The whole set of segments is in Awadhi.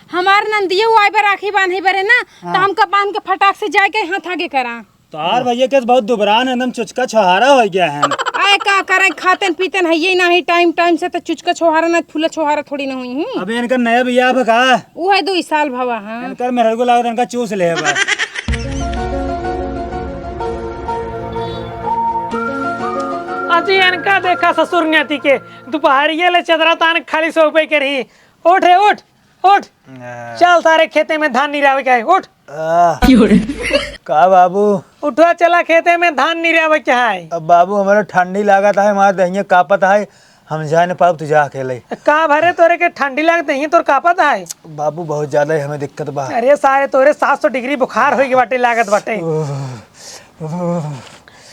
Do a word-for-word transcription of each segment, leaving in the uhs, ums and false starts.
हमार नंदियो आए बा राखी बांधे बरे ना, तो हाँ। हमका बांध के फटाक से जाए के हाथ आगे करा। तोहार भैया के बहुत दुबरान है, एकदम चुचका छोहारा हो गया है। आए का करें, खातेन पीतेन है ये नाही टाइम टाइम से, तो चुचका छोहारा ना फूला छोहारा थोड़ी ना हुई हूँ। अबे इनका नया बियाह बा का? वो है दो साल भवा, हाँ। इनकर मेहर को लागत इनका चूस ले बा। अजी इनका देखा ससुर न्याती के, दोपहरिये ले चदरा तान खाली सो पे के रही। उठ रे उठ, उठ। आ। चल सारे खेते में धान निरावे के है, उठ। आ। क्यों रे? का बाबू? उठवा चला खेते में धान निरावे के है। अब बाबू हमारा ठंडी लागत है, हमारा दहिया कापत है, हम जाए न पाब, तू जा अकेले। का भरे तोरे के ठंडी लागत है, तोर कापत है? बाबू बहुत ज्यादा ही हमें दिक्कत बा। अरे सारे तोरे सात सौ डिग्री बुखार होई के बाटे लागत बाटे। ओह, ओह।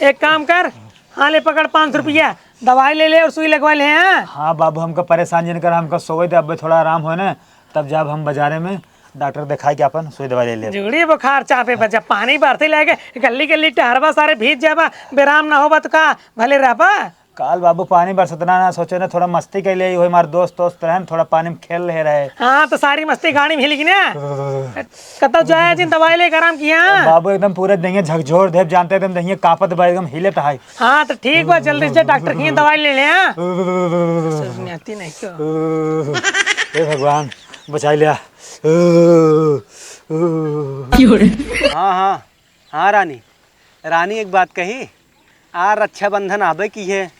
एक काम कर, हाँ, ले पकड़ पाँच सौ रुपया, दवाई ले ले और सुई लगवा ले, हाँ? हाँ बाबू, हमका परेशान जिन कर, हमका सोवे दे, अबे थोड़ा आराम होए ना, तब जाब हम बाजारे में, डॉक्टर दिखाए के अपन सुई दवाई ले ले। जुड़ी बुखार चापे बा, जब पानी बरसे लगे, गली गली टहरबा, सारे भीज जाबा, बेराम ना होबा तो का भले रहबा? काल बाबू पानी बरसत ना, ना सोचे ना, थोड़ा मस्ती कर ले, वही हमारे दोस्त दोस्त रहन, थोड़ा पानी में खेल ले रहे। हाँ, तो सारी मस्ती गाड़ी में हिल गई ना। कतौ जाया जिन दवाई लेके आराम किया। बाबू एकदम पूरे देंगे झकझोर देव जानते, एकदम देंगे कापत बा, एकदम हिलत है। हाँ, तो ठीक बा, जल्दी से डॉक्टर की दवाई ले ले, हाँ। ससुर न्याती नहीं क्यों? हे भगवान, बचाई लिया। क्यों रे? हाँ, हाँ, हाँ रानी, रानी एक बात कही, आ रक्षाबंधन आबे की है,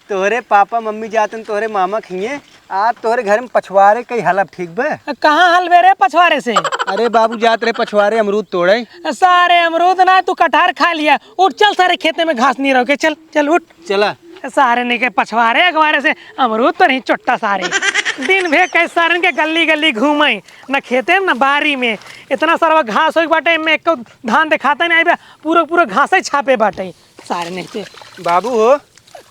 तोहरे पापा मम्मी जातन तोहरे मामा खिए, आ तोहरे घर में पछवारे कई हलब, ठीक बे? कहाँ हलबे रे पछवारे से? अरे बाबू जात रहे पछवारे अमरूद तोड़े। सारे अमरूद ना, तू कटहर खा लिया। उठ चल सारे खेते में घास नहीं रहो के, चल, चल उठ। चला। सारे नहीं के पछवारे अगवारे से अमरूद तो नहीं चोट्टा सारे। दिन भे कई सारन के गली गली घूमे, न खेते में न बारी में। इतना सारा घास होई बाटे, में एको धान दिखाता नहीं बे, पूरा पूरा घास ही छापे बाटे। सारे नहीं ते। बाबू हो।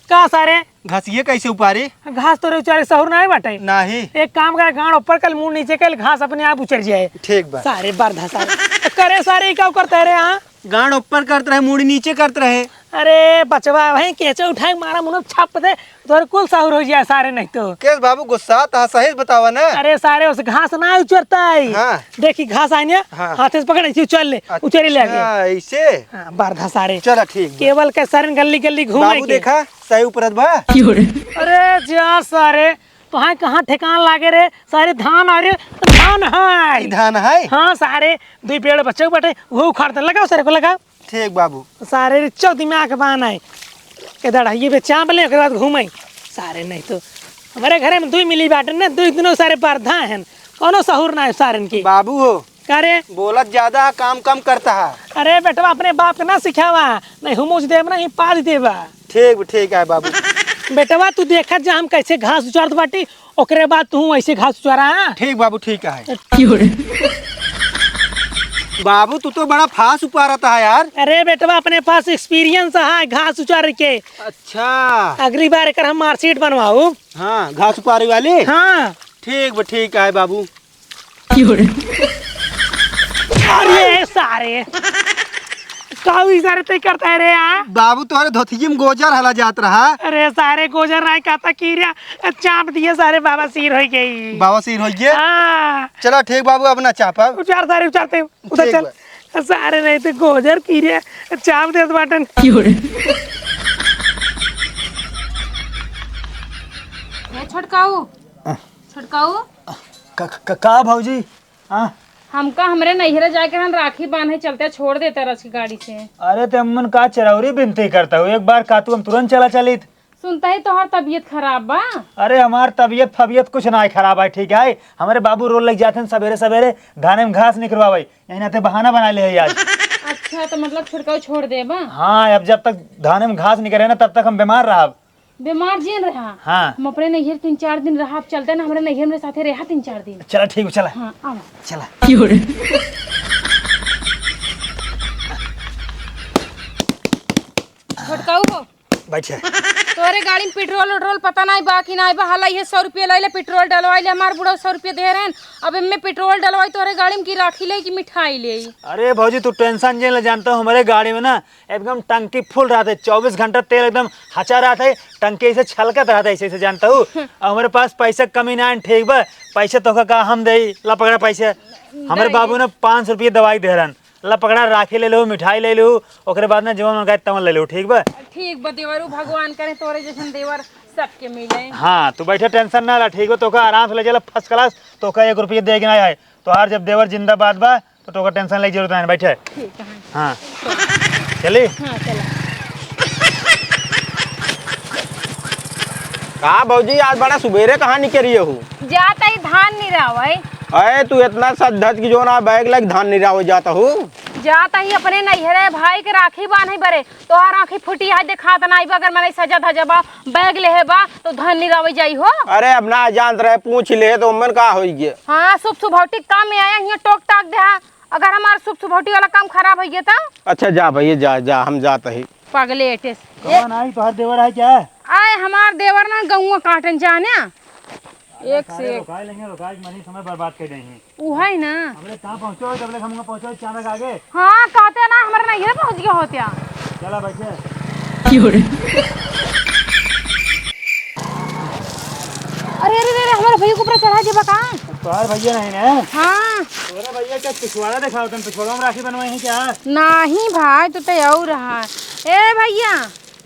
का सारे? घासिये कैसे उपारी? घास तोरे उचारे सहूर नाही बाटे। नाही। एक काम कर, गांड ऊपर कर, मूड़ नीचे कर, घास अपने आप उचर जाए। ठीक बा। सारे बरधा सारे। करे सारे, ई का करता है रे, हाँ? गांड ऊपर करत रहे, मूड़ नीचे करत रहे। अरे बचवा, वहीं केचे उठाए मारा मुनो छाप दे, तोरे कुल सहूर हो जाए सारे नहीं तो। केस बाबू गुस्सा था, सही बतावा ना। अरे सारे उस घास ना उचरता है। हाँ। देखी घास आइने, हाँ। हाथे से पकड़, ऐसे उचल ले, अच्छा, उचरी ले आगे। ऐसे? हाँ, बरधा सारे। चला, ठीक बा। केवल के सारे गली गली घूमे बाबू के। देखा, सही उपरत बा। अरे जा सारे, तोहां कहाँ ठेकान लागे रे? सारे धान, अरे धान है। ई धान है? हाँ सारे, दुई पेड़ बच्चे बटे, वो उखाड़ दे, लगाओ सारे को, लगाओ। ठीक बाबू। सारे रे चौ दिमाग बान है। के दड़हिए पे चाप ले, ओकरे बाद घूमे। सारे नहीं तो। हमरे घरे में दुई मिली बाटे ने, दुई दिनों सारे बरधा हैं। कौनो सहूर ना है सारन की। बाबू हो। का रे? बोलत ज्यादा है, काम कम करता है। अरे बेटवा, अपने बाप के ना सिखावा, नहीं हुमुच देब ना, ही पाद देबा। ठीक, ठीक है बाबू। बेटवा, तू देखत जा हम कैसे घास उचारत बाटी, ओकरे बाद तू ऐसे घास उचारा। ठीक बाबू, ठीक है। क्यों रे? बाबू, तू तो बड़ा फास उपारत है यार। अरे बेटवा, अपने पास experience है घास उचार के। अच्छा। अगली बार एकर हम marksheet बनवाऊ। हाँ, घास उपारे वाली? हाँ। ठीक बा, ठीक है बाबू। क्यों रे? अरे सारे, काऊ इशारे ते करता है रे, हाँ? बाबू, तोहरे धोतिये में गोजर हला जात रहा। अरे सारे, गोजर नहीं कहता, कीरिया चाप दिए सारे, बवासीर हो गई। बवासीर हो गए? हाँ। चला ठीक बाबू, अब ना चापब। उचार सारे, उचारते, उधर ठीक चल। बा। सारे नहीं तो गोजर कीरिया चाप देत बाटन। क्यों रे? ए छोटकाऊ, छोटकाऊ। क-, क-, का भौजी? हाँ? हमका हमरे नैहरे जाके हम राखी बांधे चलते छोड़ देता रच के गाड़ी से। अरे ते अम्मन का चरौरी बिनती करता हूँ, एक बार का तू हम तुरंत चला चलित। सुनता ही तोहार तबीयत खराब बा। अरे हमार तबीयत फबियत कुछ ना है खराब है, ठीक है? हमारे बाबू रोल लग जाते हैं सवेरे सवेरे धाने में घास निकरवावे, यही नाते बहाना बना ले है आज। अच्छा, तो मतलब छुटकाऊ छोड़ देबा? हाँ, अब जब तक धाने में घास निकरे ना तब तक हम बीमार रहब। बीमार जिन रहा। हाँ। हम अपने नैहर तीन चार दिन रहा, अब चलते ना हमरे नैहर में साथे रहा तीन चार दिन। चला ठीक बा, चला। हाँ, आवा। चला। छोटकाऊ हो। बैठे। तोहरे गाड़ी में पेट्रोल उट्रोल पता नाहीं बा कि नाहीं बा। हला इहे सौ रुपया लइले, पेट्रोल डलवाइले, हमार बुढ़ऊ सौ रुपया देहे रहेन। अब एमे पेट्रोल डलवाई तोहरे गाड़ी में कि राखी लेई कि मिठाई लेई? अरे भौजी, तू टेंशन जे ले, जानत हऊ हमरे गाड़ी में ना एकदम टंकी फुल रहत है, चउबीस घंटा तेल एकदम हचा रहत है, टंकी ऐसे छलकत रहत है, ऐसे, ऐसे जानत हऊ। अउर हमरे पास पैसा कमी नाहीं, ठीक बा, पैसा तोहका का हम देई, ला पकड़ा पैसा। हमरे बाबू ना पाँच सौ रुपया दवाई देहे रहेन, ला पकड़ा, राखी ले लेउ, मिठाई ले लेउ, ओकरे बाद ना जवन मन करे तवन ले लेउ, ठीक बा? ठीक बा देवरू, भगवान करे तोरे जइसन देवर सबके मिले। हाँ, तू बैठे, टेंशन ना ला, ठीक बा? तोका आराम से ले चला, फर्स्ट क्लास, तोका एक रुपया देइ के ना आए। तोहार जब देवर जिंदाबाद बा, तो तोका टेंशन लेइ के जरूरत नाहीं, बैठे। ठीक है। हाँ। चली? हाँ, चला। का भौजी, आज बड़ा सुबेरे कहाँ निकरी हो? जात ही धान निरावै। अरे, तू इतना सज धज के जौन बैग लइके धान निरावै जात हऊ? जात ही अपने नैहरे भाई के राखी बान्है बरे। तोहार आँखी फूटी है, देखात नाहीं बा, अगर मने सजा धजा बा, बैग लेहे बा, तो धान निरावै जाई हो। अरे, अब ना जानत रहे, पूछ ले, तो उमन का होई गे? हाँ, सुभ सुभौटी काम में आया, हियाँ टोक टाक देहा। अगर हमार सुभ सुभौटी वाला काम खराब होई गे, तो? अच्छा, जा भैया, जा, जा, हम जात ही। पगलेट। कौन आई, तोहार देवर है क्या? आए, हमार देवर ना गौवा काटन जाने। एक से सारे एक। रोकाए लेंगे, रोकाए के मनी समय बर्बाद कर देंगे। उ है ना। हमरे कहाँ पहुँचो, जब ले हम पहुँचो, अचानक आगे। हाँ, कहते ना, हमरे नैहरे पहुँच गए होते हैं। चला, बैठे। क्यों रे? अरे, अरे, अरे, हमारे भैया के ऊपर चढ़ा के बता। तोहार भैया नहीं ना? हाँ। तोहरे भैया क्या पिछवाड़ा दिखाओ, तुम पिछवाड़ा में राखी बनवाई है क्या? नहीं भाई, तू तो और रहा। ए भैया,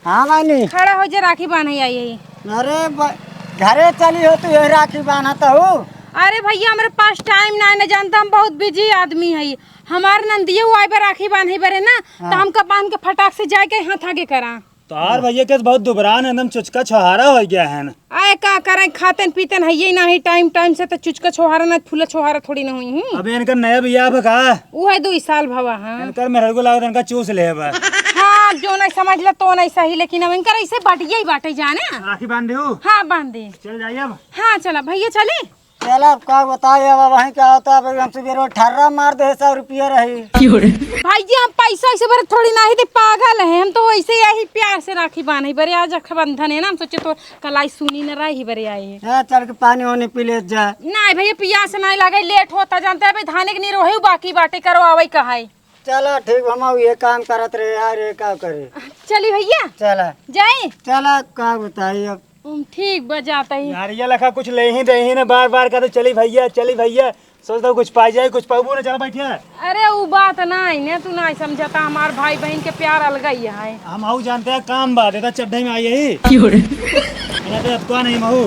हाँ मानी। खड़ा हो जा, राखी बान्हे आई है। अरे ब-, घरे चली हो तू, यही राखी बान्हत हऊ। अरे भैया, हमरे पास टाइम ना है, ना जानता, हम बहुत बिजी आदमी है। हमार नंदिये उ आए बा राखी बान्हे बरे ना, तो हाँ। हमका बान्ह के फटाक से जाए के हाथ आगे करा। तोहार भैया के बहुत दुबरान, एकदम चुचका छोहारा हो गया है ना। आए का करें, खातन पीतन है ये ना ही टाइम टाइम से, तो चुचका छोहारा ना, फूला छोहारा थोड़ी ना हुई हूँ। अब इनका नया बियाह बा का? उ है दो साल भवा, हाँ। इनकर मेहर को लागत इनका चूस ले बा। हाँ, जो नहीं समझ ला तो नहीं सही, लेकिन अब इनकर ऐसे बटिया ही बाटे जाने। राखी बांध दे। हाँ, बांध दे। चल जाइए अब। हाँ, चला भैया, चली। चला, अब का बताई, अब वहीं क्या होता, अब हम सुबेरे ठर्रा मार दे, सौ रुपया रही। भैया, हम पैसा ऐसे बरे थोड़ी ना ही दे, पागल है हम तो, वैसे यही प्यार से राखी बांधे बरे, आज रक्षाबंधन है ना, हम सोचे तो कलाई सुनी न रही बरे आए। हाँ, चल के पानी वानी पी ले जा। नहीं भैया, पियास नहीं लगे, लेट होता, जानते हैं भाई, धाने के निरोहे बाकी बाटे, करवावे का है। चला ठीक, हम ये काम करत रहे यार, ये का करे। चली भैया। चला। जाए। चला, का बताई अब। हम्म, ठीक बा, जाता ही। यार, ये लखा कुछ ले ही दे ही ना, बार बार कहते, "चली भैया, चली भैया।" सोचता हूँ कुछ पाई जाए, कुछ पाबू ना, चला बैठिया। अरे, उ बात ना है ना, तू ना समझता, हमार भाई बहन के प्यार अलग ही है। हम आऊ जानते हैं, काम बात है, तो चड्ढे में आई है। क्यों रे? ना तो अब कौन है महू?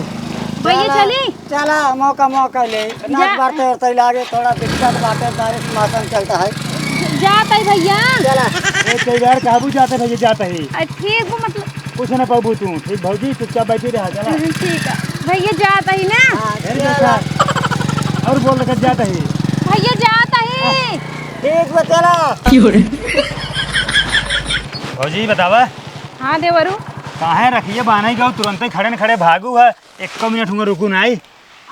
भैया, चला। चली? चला, मौका, मौका ले। जा। नाक बार तैर तैर लागे, थोड़ा दिक्कत बाटे, बारिश मौसम चलता है। जात है भैया। चला। ए, कई बार काबू जाते भैया, जाते ही। अ, ठीक बा, मतलब कुछ ना पाबू तू, ठीक भौजी, चुपचाप बैठी रहा, चला। हम्म, ठीक है। भैया, जात है ना? हाँ, अरे चला। देखा, और बोल रखा, जात है। भैया, जात है। ठीक बा, चला। क्यों रे? भौजी, बतावा। हाँ, देवरू। काहे रखिए बान्हे गऊ, तुरंते खड़े न खड़े भागू है, एको मिनट हुआ रुकू नाई।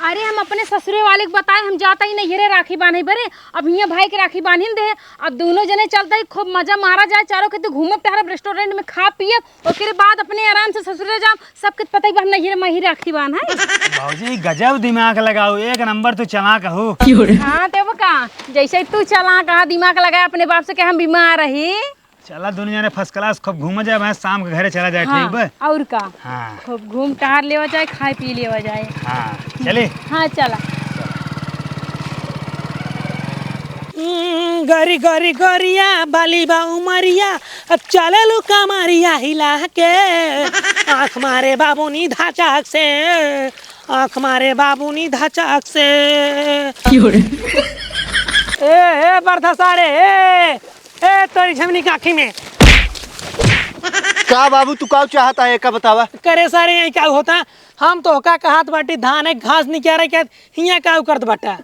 अरे, हम अपने ससुरे वाले के बताए, हम जाता ही नैहरे राखी बान्हे बरे। अब हियाँ भाई के राखी बान्हिन दे, अब दोनों जने चलता ही, खूब मजा मारा जाए, चारों खेते घूमब टहरब, रेस्टोरेंट में खा पियब, ओकरे बाद अपने आराम से ससुरे जाम। सबके पता ही बा, हम नैहरे में ही राखी बान्हे। भौजी, गजब दिमाग लगाओ, एक नंबर तू चालाक हो। हाँ, तो वो का, जैसे तू चालाक, कहा दिमाग लगाए अपने बाप से कि हम बीमार रही। चला, दुनिया में फर्स्ट क्लास खूब घूमा जाए, मैं शाम के घरे चला जाए, हाँ, ठीक बा? और का? हाँ। खूब घूम टहर लेवा जाए, खाए पी लेवा जाए। हाँ, चली? हाँ, चला। हम्म, गरी गरी गरिया, बाली बा उमरिया, अब चले लू कमरिया हिला के। आँख मारे बाबूनी धाचाक से, आँख मारे बाबूनी धाचाक से। क्यों रे? ए, ए, बरधा सारे, ए, ए, तोरी झमनी काखी में। का बाबू, तू का चाहता है, का बतावा? करे सारे, यही का होता? हम तो का कहत बाटी, धान एक घास निकारे के, हियाँ का करत बाटा?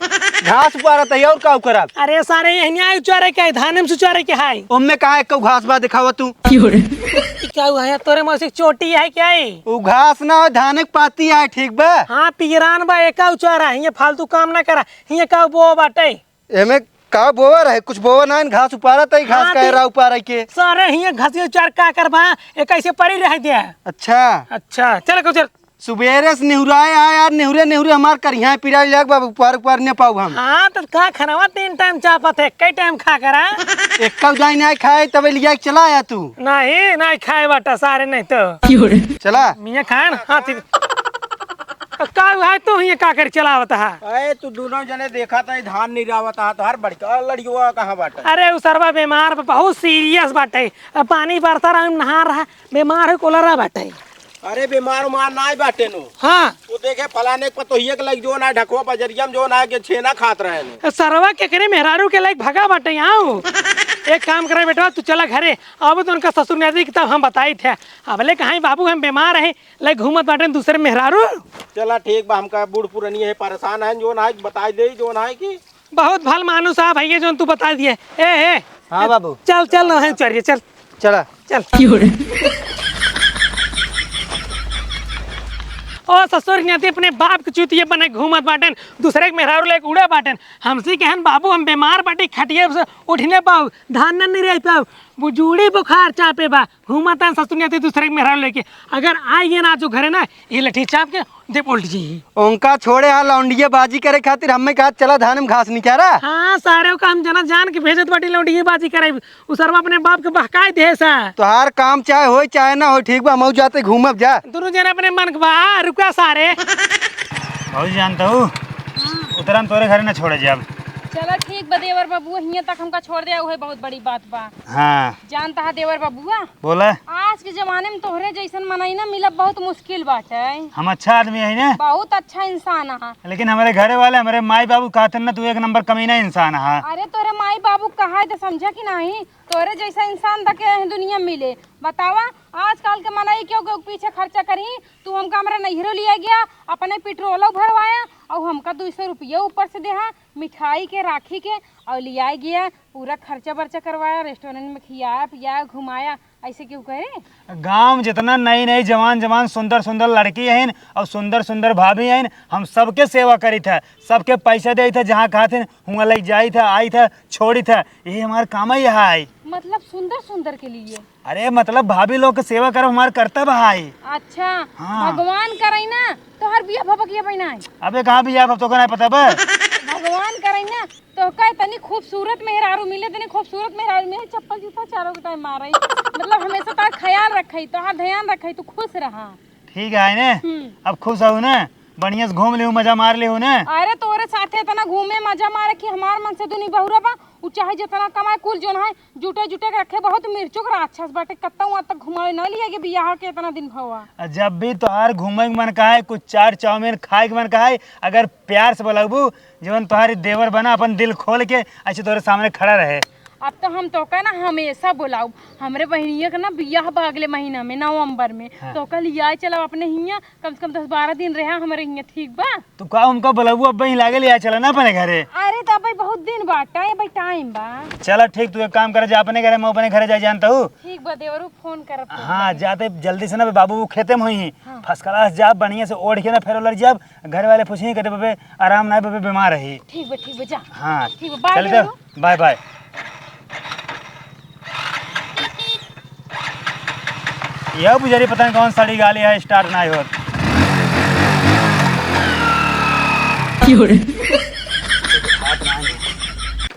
घास उपारत है, और का करब? अरे सारे, यही नहीं उचारे के, धान में से उचारे के है। ओम्मे कहाँ एको घास बा, दिखावा तू। क्यों रे? ई का हुआ है? तोरे मौसी के चोटी है क्या है? उ घास ना हो, धान के पाती है, ठीक बा? हाँ, पियरान बा, एका उचारा है, ये फालतू काम ना करा, ये का बो बाटे? एमे का बोवा रहे? कुछ बोवा ना, घास उपारा तई, घास हाँ, का ती-, एरा उपारा के। सारे हियाँ घासियो चार का करबा, एक ऐसे परी रह दे। अच्छा। अच्छा, चल को चल। सुबेरे से निहुराए आ यार, निहुरे निहुरे हमार करिहाँ पिराई लाग बाबू, उपार उपार ने पाऊ हम। हाँ, तो का खनवा तीन टाइम चापत है, कई टाइम खा करा? एक दाई ना खाए, तबे लिया के चला आया तू। नहीं, नहीं खाए बाटा सारे, नहीं तो। चला। मियाँ खान, हाँ, ठीक। तो का भाई तू हियाँ का कर चलावत है? अरे तू दोनों जने देखा था, धान निरावत है, तो हर बड़का लड़ियुआ कहाँ बाटे? अरे उ सरवा बीमार बा, बहुत सीरियस बाटे। अब पानी बरसा रहा, नहा रहा, बीमार है, कोलरा बाटे। अरे बीमार उमार नाई बाटे नो। हाँ। तू देखे फलाने के पतोहिए के लग जो ना ढकवा बजरिया में जो ना के छेना खात रहे नो। सरवा केकरे मेहरारू के लाइक भगा बाटे यहाँ। एक काम करे बेटवा, तू चला घरे, अब तो उनका ससुर ने दी तब हम बताई थे। अबले कहाँ बाबू हम बीमार हैं, लाइक घूमत बाटे दूसरे मेहरारू। चला ठीक बा, हमका बूढ़ पुरनिया है, परेशान है, जो ना है बताई दे, जो ना है कि बहुत भल मानुस आ भैया, जौन तू बता दिए। ए, ए, हाँ ए, बाबू। चल, चल, ना है, चलिए, चल। चला। चल। ओ ससुर, नाती अपने बाप के चूतिए बने घूमत बाटेन, दूसरे के मेहरारू लेके उड़े बाटेन। हमसे कहन, "बाबू, हम बीमार बाटी, खटिए से उठने पाऊ, धान न नहीं रह पाऊ, बुजुड़ी बुखार चापे बा।" घूमत हैं ससुर, नाती दूसरे के मेहरारू लेके। अगर आइए ना जो घरे ना, ये लठी चाप के दे बोल्ट जी। उनका छोड़े, हाँ, लौंडिये बाजी करे खातिर हमें कहा, "चला धान में घास निकारा।" हाँ, सारे का हम जना जान के भेजत बाटी लौंडिये बाजी करे। उ सरवा अपने बाप के बहकाए दे सा। तोहार काम चाहे होई, चाहे ना होई, ठीक बा, हम जाते घूमब जा। दोनों जने अपने मन के बा, रुका सारे। भौजी जानता हूँ, उतरा हम तोरे घरे ना छोड़े जाब। चला ठीक बा देवर बाबू, हियाँ तक हमका छोड़ दे, उहे बहुत बड़ी बात बा। हाँ। जानता है देवर बबुआ, बोला। आज के जमाने में तोहरे जैसन मनई ना मिलब बहुत मुश्किल बाटे। हम अच्छा आदमी है ना? बहुत अच्छा इंसान है। लेकिन हमारे घरे वाले, हमारे माई बाबू कहते ना, "तू एक नंबर कमीना इंसान है।" अरे तोरे माई बाबू कहा है तो समझा कि नहीं? तोरे जैसा इंसान तक के दुनिया में मिले। बतावा, आजकल के मनई केहू के पीछे खर्चा करी, तू हमका हमरा नैहरो लिया गया, अपने पेट्रोलो भरवाया और हमका दो सौ रुपया ऊपर से देहा, मिठाई के, राखी के, और लिया गया। पूरा खर्चा बर्चा करवाया, रेस्टोरेंट में खियाया, पियाया, घुमाया, ऐसे क्यों करे? गाँव में जितना नई नई जवान जवान सुंदर सुंदर लड़की हइन और सुंदर सुंदर भाभी हइन, हम सबके सेवा करी था, सबके पैसा दे था, जहाँ कहा थे हुआ लग जाई था, आई था, छोड़ी था, यही हमारा काम ही है। मतलब सुंदर सुंदर के लिए? अरे मतलब भाभी लोग के सेवा करब हमार कर्तव्य है। अच्छा, हाँ। भगवान करई ना, तोहर बिया भबकिया बहिना है। अबे कहाँ बिया भब, तोका नहीं पता बा? भगवान करई ना, तोहका इतनी खूबसूरत मेहरारू मिले, इतनी खूबसूरत मेहरारू मिले, चप्पल जूता चारों के टाइम मारई। मतलब हमेशा तार ख्याल रखई, तोहार ध्यान रखई, तू खुश रहा। ठीक है ने? हम्म। अब खुश हो ने? बढ़िया से घूम लेहू, मजा मार लेहू ने? अरे तोरे साथे इतना घूमे, मजा मारे कि हमार मन से दुनी बहुरा बा। उ चाहे जितना कमाए, कुल जोन है जुटे जुटे के रखे, बहुत मिर्चो के राक्षस बाटे, कत्ता वहाँ तक घुमावे न लिया के बियाह के इतना दिन भवा। आ जब भी तोहार घूमे के मन कहे, कुछ चाट चाउमीन खाए के मन कहे, अगर प्यार से बोलबू, जवन तोहारी देवर बना, अपन दिल खोल के ऐसे तोरे सामने खड़ा रहे। अब तो हम तोका ना हमेशा बोलाउब। हमरे बहिनिया के ना बियाह बा अगले महीना में, नवंबर में। हाँ। तोका लियाए चलब अपने हियाँ, कम से कम दस बारह दिन रहा हमरे हियाँ, ठीक बा? तू का उनका बोलबू, अब बहिन लागे लियाए चला ना अपने घरे। अरे तो अबे बहुत दिन बा, टाइम बा, टाइम बा। चला ठीक, तू एक काम कर, जा अपने घरे, मैं अपने घरे जाए जानता हूँ। ठीक बा देवरू, फोन करब तोहरा हाँ, के। जाते जल्दी से ना, बाबू वो खेते में होई हैं। हाँ। फर्स्ट क्लास जा, बढ़िया से ओढ़ के ना, फेर उलर जा। घर वाले पूछे, कहते, "बबे आराम ना है, बबे बीमार है।" ठीक बा, ठीक बा, जा। हाँ, ठीक बा, बाय चल देवरू। तो, बाय बाय। यह पुजारी पता नहीं कौन साड़ी गाली है, स्टार्ट ना होत।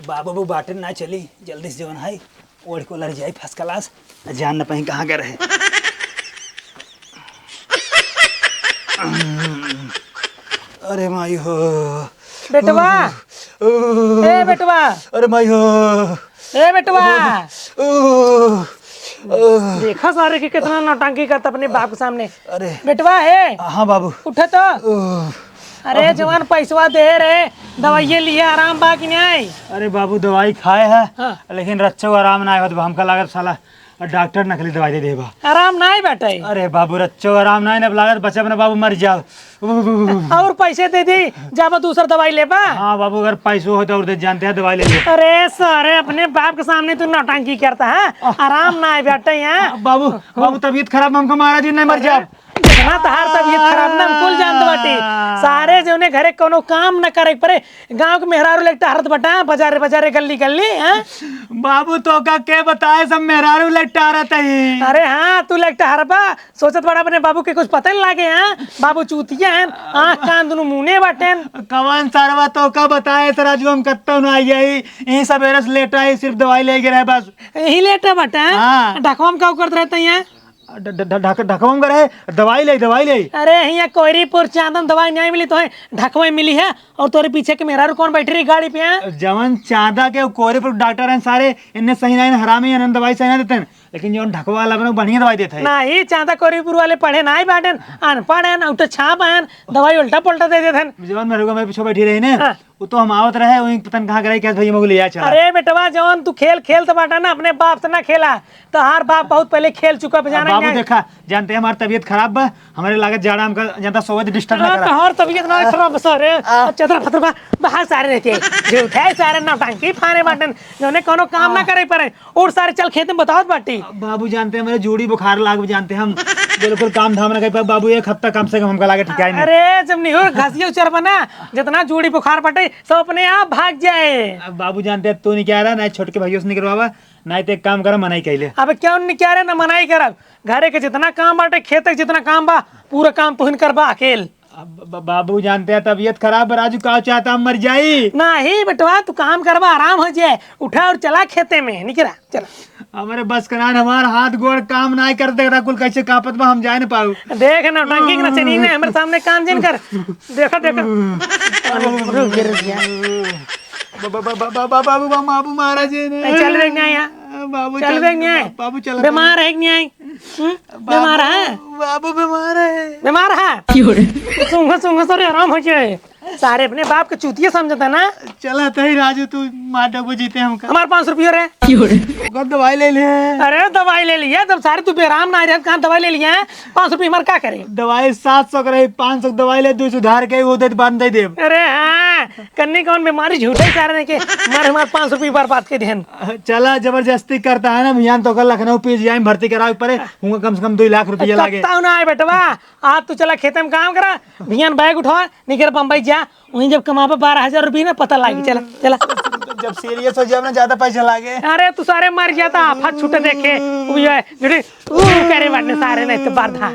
बाबू वो बाटे ना चली, जल्दी से जवन है। ओढ़ के उलर जाई फर्स्ट क्लास, जान न पाई कहाँ के रहे। अरे माई हो। बेटवा। ओह, ओह। ए बेटवा। अरे माई हो। ए बेटवा। ओह, ओह। देखा सारे कि कितना नौटंकी करता अपने बाप के सामने। अरे। बेटवा है। हाँ बाबू। उठे तो। ओह। अरे जवान पैसवा दे रहे, दवाइये लिए, आराम बा कि नहीं? अरे बाबू, दवाई खाए है, हाँ। लेकिन रच्चो आराम ना होत बा। हमका लागत साला डॉक्टर नकली दवाई दे दे बा। आराम ना बाटे। अरे बाबू, रच्चो आराम ना, अब लागत बचब ना बाबू, मर जाओ। और पैसे दे दी, जाबा दूसर दवाई लेबा। हाँ बाबू, अगर पैसो हो तो और दे, जानते हैं, दवाई ले ले। अरे सारे, अपने बाप के सामने तू नौटंकी करता है, आराम ना बाटे यहाँ। बाबू, बाबू, तबीयत खराब, हमका मारा जी, नहीं मर जाओ। जितना तहार तबीयत खराब ना, हम कुल जानत बाटी। सारे जौने घरे कौनो काम न करे पड़े, गाँव के मेहरारू लेट टहरत बटा, बाजारे बाजारे, गल्ली गल्ली, हैं? बाबू, तोका के बताए, सब मेहरारू लेट टहरत ही। अरे हाँ, तू लेट टहरबा, सोचत बड़ा अपने बाबू के कुछ पता नहीं लागे, हैं? बाबू चूतिया हैं, आँख कान दुनू मुने बाटेन। कवन सरवा तोका बताए, सर, आज हम कत्तो ना आई, यही सबेरे से लेट आई, सिर्फ दवाई ले गे रहे बस। यही लेट है बटा? हाँ। ढकवा में का करत रहते हैं? ढ-, ढ-, ढ-, ढक-, ढकवा में रहे, दवाई ले, दवाई ले। अरे, हियाँ कोयरीपुर चांदन दवाई नहीं मिली, तोहे ढकवा में मिली है। और तोरे पीछे के मेहरारू कौन बैठी रही गाड़ी पे, हैं? जवन चांदा के कोयरीपुर डॉक्टर हैं सारे, इन्ने सही नहीं, हरामी हैं, इन्हें दवाई सही नहीं देते हैं। लेकिन जवन ढकवा वाला बने, वो बढ़िया दवाई देते हैं। नहीं, चांदा कोयरीपुर वाले पढ़े नहीं बाटेन, अनपढ़ हैं, उल्टा छाप हैं, दवाई उल्टा पुल्टा दे देते हैं। जवन मेहरारू हमारे पीछे बैठी रही ना, हाँ। वो तो हम आवत रहे, वहीं पता न कहाँ गए, कैसे भैया मगो ले आया चला। अरे बेटवा, जवन तू खेल खेलत बाटा ना, अपने बाप से ना खेला। तोहार बाप बहुत पहले खेल चुका बा, अब जाना बाबू नहीं। देखा, जानते हैं हमार तबीयत खराब बा, हमारे लागत जाड़ा हमका जानता सोवत डिस्टर्ब ना हाँ, करा। तोहार तबीयत ना खराब बा, सर। आ। अच्छा, चदरा फतरा बा, बाहर सारे रहते। झूठे सारे नौटंकी फारे बाटन, जौने कोनो काम ना आ। करे पड़े। और सारे चल खेत में बतावत बाटी। बाबू जानते हैं, मेरे जूड़ी बुखार लाग जानते हैं हम। बिल्कुल काम धाम ना कर पाए बाबू, एक हफ्ता कम से कम हमका लागे ठिकाई नहीं। अरे, जब निहुर घसिया उचर बना, जितना जूड़ी बुखार बाटे, सब अपने आप भाग जाए। अब बाबू जानते हैं, तू नहीं कह रहा, ना छोटके भैया से निकलवावा, ना तो एक काम करा, मनाई कैले। अब क्यों नहीं कह रहे, ना मनाई करब। घरे के जितना काम बाटे, खेत के जितना काम बा, पूरा काम तुहिन करबा अकेल। अब ब-, बाबू जानते हैं, तबीयत खराब बा, राजू का चाहता हम मर जाई। नहीं बेटवा, तू काम करबा, आराम हो जाए, उठा और चला खेते में, निकरा, चला। हमरे बस कनान, हमार हाथ गोड़ काम नाय कर, देखता कुल कैसे कांपत बा, हम जाए न पाऊ। देख नौटंकी के नचनी ने हमरे सामने काम जिन कर। देखा, देखा। रुक, गिर गया। बा-, बा-, बा-, बा-, बा-, बाबू, बा-, बाबू महाराज जी ने। ए, चल बे न्याय। बाबू चल चल बे न्याय। बाबू चल। बीमार है कि न्याय? हम्म? बाबू, बीमार है? बाबू बीमार है। बीमार है? क्यों रे? सूंघ, सूंघ, सरे आराम हो जाए। सारे अपने बाप के चूतिया समझता ना। चला तही राजू, तू मार डबो जीते हमका। हमार पाँच सौ रुपया रे। ओकर दवाई ले ले। अरे दवाई ले लिया, जब सारे तू बेराम ना रहे, कहाँ दवाई ले लिया है? पाँच सौ रुपया हमार का करे? दवाई सात सौ के रही, पाँच सौ के दवाई ले, दो सौ उधार के, वो दे, बाद में दे देब। अरे हाँ, कन्नी कौन बीमारी झूठे सारे ने के, मार हमार पाँच सौ रुपया बर्बाद के देन। चला, जबरदस्ती करता है ना, मियाँ तो कल लखनऊ पीजीआई में भर्ती करावे पड़े, उनका कम से कम दो लाख रुपया लागे। कत्ता ना आए बेटवा, आज तू चला खेते में काम करा, भियान बैग उठा, निकल बम्बई जा, वहीं जब कमाबा बारह हजार रुपया ना पता लागी। चला, चला। जब सीरियस हो जाए ना, ज्यादा पैसा लागे। अरे तू सारे मर जाता, आफत छूटे देखे, वो भी है, जुड़ी, ऊ करे बाटने सारे नहीं तो बारधा।